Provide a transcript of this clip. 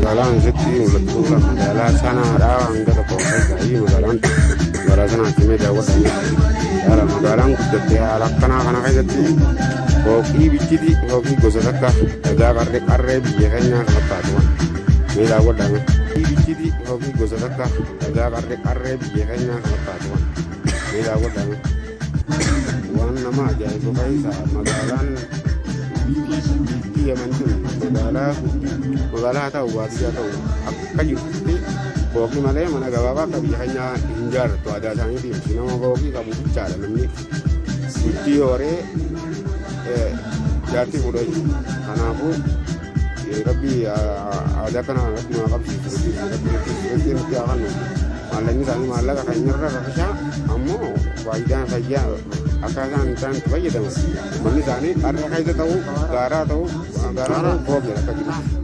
Magaalaan asitti mul'attu kun magaalaa Sanaadhaa hanga tokko keessaa magaalaan magaalaa sanaatti mee daawwadhaa. Haala magaalaan guddattee haala akkanaa kana keessatti fooqii bichiti fooqii gosa takka dhagaa qarree qarree biyya keenyaa kan fakkaatu mee daawwadhaa. Bichiti fooqii gosa takka dhagaa qarree qarree biyya keenyaa kan fakkaatu mee daawwadhaa. Waan nama ajaa'ibu keessa magaalaan biyyi Yaman tun magaalaa magaalaa haa ta'u baadiyyaa ta'u akka jirtutti fooqii malee mana gabaabaa akka biyya keenyaa hin jaarrattu aadaa isaaniitiin nama fooqii qabu bichaadha namni bultii horee jaartii fuudha jechuudha. Kanaafuu rabbi aadaa kana rabbi nu haa qabsiisu rabbi rabbi nutti haa kennu. Maallaqni isaanii maallaqa keenyarra rakashaa ammoo faayidaan fayyaa akka isaan isaan itti fayyadaman manni isaanii qarra keessa ta'u gaaraa ta'u gaaraa ta'u fooqii akka jiru.